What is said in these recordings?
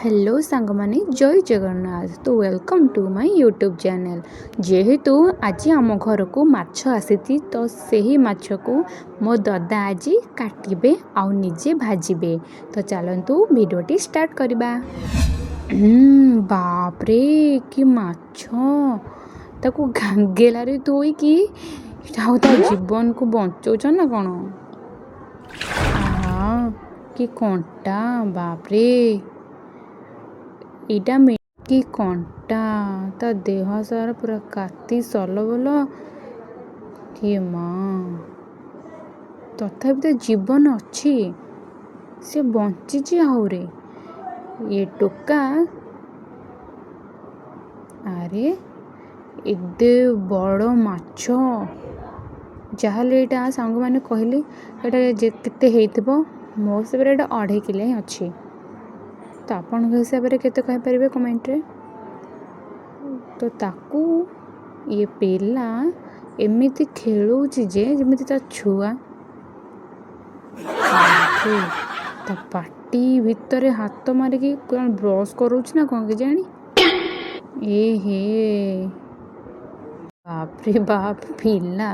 Hello ସାଙ୍ଗମାନେ, ଜୟ ଜଗନ୍ନାଥ। ତ welcome to my YouTube channel। ଯେହେତୁ ଆଜି ଆମ ଘରକୁ ମାଛ ଆସିଛି, ତ ସେହି ମାଛକୁ ମୋ ଦଦା ଆଜି କାଟିବେ ଆଉ ନିଜେ ଭାଜିବେ। ତ ଚାଲନ୍ତୁ, ଭିଡ଼ିଓଟି ଷ୍ଟାର୍ଟ କରିବା। ବାପରେ, କି ମାଛ! ତାକୁ ଗାଙ୍ଗେଲାରେ ଥୋଇକି ଆଉ ତା ଜୀବନକୁ ବଞ୍ଚଉଛ ନା କ'ଣ? ଆହା, କି କଣ୍ଟା! ବାପରେ, ଏଇଟା କି କଣ୍ଟା! ତା ଦେହ ସାରା ପୁରା କାତି ସଲବଲ। ଏ ମା, ତଥାପି ତା ଜୀବନ ଅଛି, ସେ ବଞ୍ଚିଛି ଆହୁରି ଏ ଟୋକା। ଆରେ, ଏତେ ବଡ଼ ମାଛ! ଯାହାହେଲେ ଏଇଟା, ସାଙ୍ଗମାନେ କହିଲେ, ଏଇଟା ଯେ କେତେ ହେଇଥିବ? ମୋ ହିସାବରେ ଏଇଟା 2.5 କିଲୋ ହିଁ ଅଛି। ତ ଆପଣଙ୍କ ହିସାବରେ କେତେ କହିପାରିବେ କମେଣ୍ଟରେ। ତ ତାକୁ ଇଏ ପିଲା ଏମିତି ଖେଳଉଛି ଯେ ଯେମିତି ତା ଛୁଆ। ବାପରେ, ତା ପାଟି ଭିତରେ ହାତ ମାରିକି କ'ଣ ବ୍ରସ୍ କରାଉଛି ନା କ'ଣ କେଜାଣି? ଏ ହେ, ବାପରେ ବାପ, ପିଲା।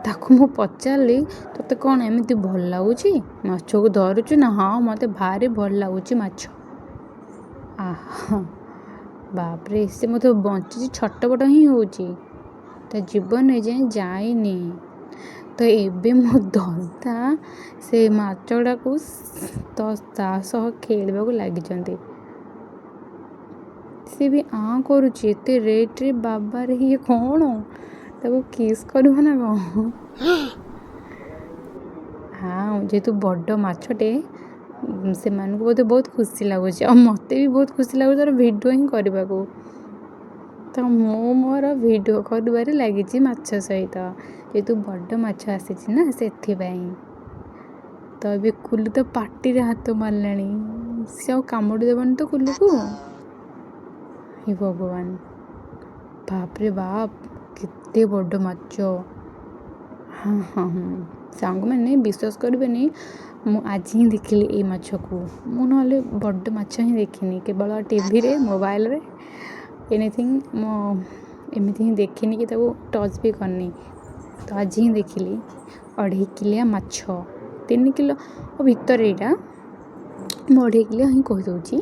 ତାକୁ ମୁଁ ପଚାରିଲି, ତୋତେ କ'ଣ ଏମିତି ଭଲ ଲାଗୁଛି, ମାଛକୁ ଧରୁଛୁ? ନା, ହଁ, ମୋତେ ଭାରି ଭଲ ଲାଗୁଛି ମାଛ। ଆହା, ବାପରେ, ସେ ମଧ୍ୟ ବଞ୍ଚିଛି, ଛଟପଟ ହିଁ ହେଉଛି, ତା ଜୀବନ ଏଯାଏଁ ଯାଇନି। ତ ଏବେ ମୋ ଦଦା ସେ ମାଛଟାକୁ ତ ତା ସହ ଖେଳିବାକୁ ଲାଗିଛନ୍ତି। ସେ ବି ଆଁ କରୁଛି ଏତେ ରେଟ୍ରେ। ବାବାରେ, ଇଏ କ'ଣ ତାକୁ କିସ୍ କରିବ ନା କ'ଣ? ହଁ, ଯେହେତୁ ବଡ଼ ମାଛଟେ, ସେମାନଙ୍କୁ ବୋଧେ ବହୁତ ଖୁସି ଲାଗୁଛି ଆଉ ମୋତେ ବି ବହୁତ ଖୁସି ଲାଗୁଛି ତା'ର ଭିଡ଼ିଓ ହିଁ କରିବାକୁ। ତ ମୁଁ ମୋର ଭିଡ଼ିଓ କରିବାରେ ଲାଗିଛି ମାଛ ସହିତ, ଯେହେତୁ ବଡ଼ ମାଛ ଆସିଛି ନା ସେଥିପାଇଁ। ତ ଏବେ କୁଲୁ ତ ପାଟିରେ ହାତ ମାରିଲାଣି। ସେ ଆଉ କାମୁଡ଼ି ଦେବନି ତ କୁଲୁକୁ? ହେ ଭଗବାନ, ବାପରେ ବାପ, କେତେ ବଡ଼ ମାଛ! ହଁ, ସାଙ୍ଗମାନେ, ବିଶ୍ୱାସ କରିବେନି, ମୁଁ ଆଜି ହିଁ ଦେଖିଲି ଏଇ ମାଛକୁ। ମୁଁ ନହେଲେ ବଡ଼ ମାଛ ହିଁ ଦେଖିନି, କେବଳ ଟିଭିରେ, ମୋବାଇଲରେ, ଏନିଥିଙ୍ଗ। ମୁଁ ଏମିତି ହିଁ ଦେଖିନି କି ତାକୁ ଟଚ୍ ବି କରିନି। ତ ଆଜି ହିଁ ଦେଖିଲି 2.5 କିଲିଆ ମାଛ। 3 କିଲୋ ଭିତରେ ଏଇଟା, ମୁଁ 2.5 କିଲୋ ହିଁ କହିଦେଉଛି।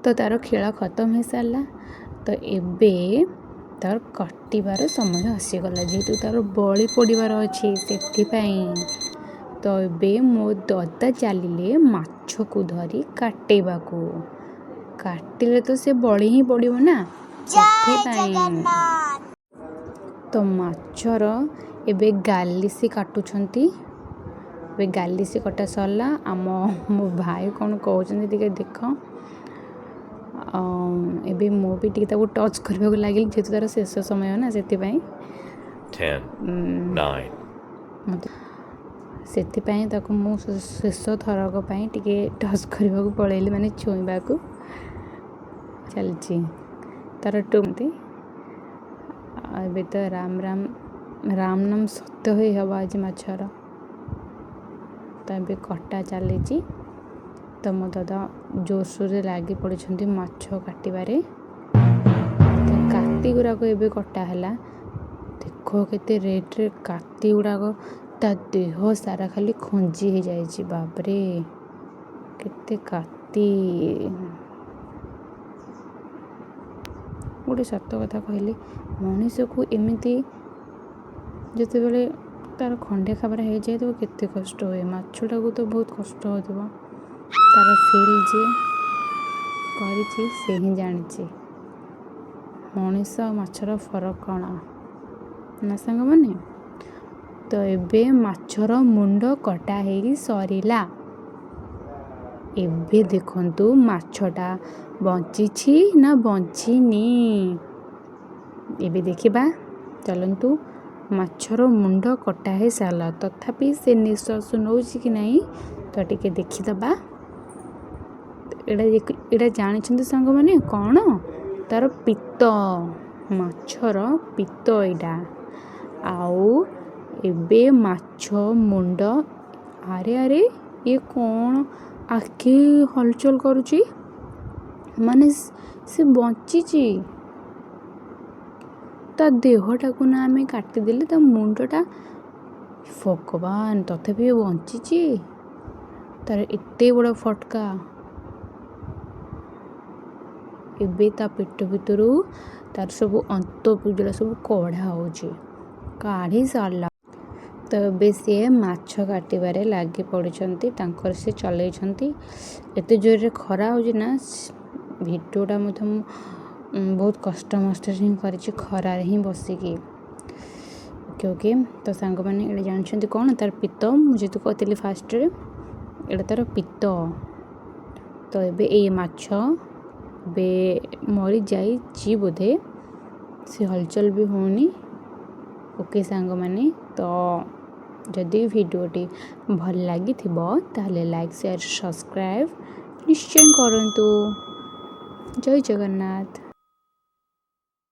ତ ତା'ର ଖେଳ ଖତମ ହେଇସାରିଲା। ତ ଏବେ ତାର କାଟିବାର ସମୟ ଆସିଗଲା, ଯେହେତୁ ତା'ର ବଳି ପଡ଼ିବାର ଅଛି ସେଥିପାଇଁ। ତ ଏବେ ମୋ ଦଦା ଚାଲିଲେ ମାଛକୁ ଧରି କାଟିବାକୁ। କାଟିଲେ ତ ସେ ବଳି ହିଁ ପଡ଼ିବ ନା, ସେଥିପାଇଁ। ତ ମାଛର ଏବେ ଗାଲିସି କାଟୁଛନ୍ତି। ଏବେ ଗାଲିସି କଟା ସରିଲା। ଆମ ମୋ ଭାଇ କ'ଣ କହୁଛନ୍ତି ଟିକେ ଦେଖ। ଏବେ ମୁଁ ବି ଟିକେ ତାକୁ ଟଚ୍ କରିବାକୁ ଲାଗିଲି, ଯେହେତୁ ତା'ର ଶେଷ ସମୟ ନା ସେଥିପାଇଁ। 10, 9, ମୋତେ ସେଥିପାଇଁ ତାକୁ ମୁଁ ଶେଷ ଥରକ ପାଇଁ ଟିକେ ଟଚ୍ କରିବାକୁ ପଳେଇଲି, ମାନେ ଛୁଇଁବାକୁ। ଚାଲିଛି ତା'ର ଟୁମତି। ଏବେ ତ ରାମ ରାମ ରାମ ନାମ ସତ୍ୟ ହେଇ ହେବ ଆଜି ମାଛର। ତ ଏବେ କଟା ଚାଲିଛି। ତ ମୋ ଦାଦା ଜୋରସୋରରେ ଲାଗି ପଡ଼ିଛନ୍ତି ମାଛ କାଟିବାରେ। ତ କାତି ଗୁଡ଼ାକ ଏବେ କଟା ହେଲା। ଦେଖ କେତେ ରେଟ୍ରେ କାତି ଗୁଡ଼ାକ। ତା ଦେହ ସାରା ଖାଲି ଖଞ୍ଜି ହେଇଯାଇଛି। ବାପରେ, କେତେ କାତି! ଗୋଟେ ସତ କଥା କହିଲେ, ମଣିଷକୁ ଏମିତି ଯେତେବେଳେ ତା'ର ଖଣ୍ଡିଆ ଖାବରା ହେଇଯାଇଥିବ, କେତେ କଷ୍ଟ ହୁଏ। ମାଛଟାକୁ ତ ବହୁତ କଷ୍ଟ ହେଉଥିବ। ତା'ର ଫିଲ୍ ଯିଏ କରିଛି, ସେ ହିଁ ଜାଣିଛି ମଣିଷ ଆଉ ମାଛର ଫରକ କ'ଣ ନା ସାଙ୍ଗମାନେ? ତ ଏବେ ମାଛର ମୁଣ୍ଡ କଟା ହେଇକି ସରିଲା। ଏବେ ଦେଖନ୍ତୁ ମାଛଟା ବଞ୍ଚିଛି ନା ବଞ୍ଚିନି, ଏବେ ଦେଖିବା ଚାଲନ୍ତୁ। ମାଛର ମୁଣ୍ଡ କଟା ହେଇସାରିଲା, ତଥାପି ସେ ନିଶ୍ୱାସ ନେଉଛି କି ନାହିଁ, ତ ଟିକେ ଦେଖିଦେବା। ଏଇଟା ଜାଣିଛନ୍ତି ସାଙ୍ଗମାନେ କ'ଣ? ତା'ର ପିତ୍ତ, ମାଛର ପିତ୍ତ ଏଇଟା। ଆଉ ଏବେ ମାଛ ମୁଣ୍ଡ, ଆରେ ଆରେ! ଇଏ କ'ଣ ଆଖି ହଲଚଲ କରୁଛି, ମାନେ ସେ ବଞ୍ଚିଛି। ତା ଦେହଟାକୁ ନା ଆମେ କାଟିଦେଲେ, ତା ମୁଣ୍ଡଟା, ଭଗବାନ, ତଥାପି ବଞ୍ଚିଛି। ତାର ଏତେ ବଡ଼ ଫଟକା। ଏବେ ତା ପେଟ ଭିତରୁ ତାର ସବୁ ଅନ୍ତପୁଜଳ ସବୁ କଢ଼ା ହେଉଛି। କାଢ଼ି ସାରିଲା ତ ଏବେ ସିଏ ମାଛ କାଟିବାରେ ଲାଗି ପଡ଼ିଛନ୍ତି, ତାଙ୍କର ସେ ଚଲେଇଛନ୍ତି। ଏତେ ଜୋରରେ ଖରା ହେଉଛି ନା, ଭିଡ଼ିଓଟା ମଧ୍ୟ ମୁଁ ବହୁତ କଷ୍ଟମଷ୍ଟରେ ହିଁ କରିଛି, ଖରାରେ ହିଁ ବସିକି। ଓକେ ଓକେ, ତ ସାଙ୍ଗମାନେ, ଏଇଟା ଜାଣିଛନ୍ତି କ'ଣ? ତାର ପିତ୍ତ। ମୁଁ ଯେହେତୁ କହିଥିଲି ଫାଷ୍ଟରେ, ଏଇଟା ତାର ପିତ୍ତ। ତ ଏବେ ଏଇ ମାଛ ଏବେ ମରିଯାଇଛି ବୋଧେ, ସେ ହଲଚଲ ବି ହେଉନି। ଓକେ ସାଙ୍ଗମାନେ, ତ ଯଦି ଭିଡ଼ିଓଟି ଭଲ ଲାଗିଥିବ, ତାହେଲେ ଲାଇକ୍, ସେୟାର, ସବସ୍କ୍ରାଇବ୍ ନିଶ୍ଚୟ କରନ୍ତୁ। ଜୟ ଜଗନ୍ନାଥ।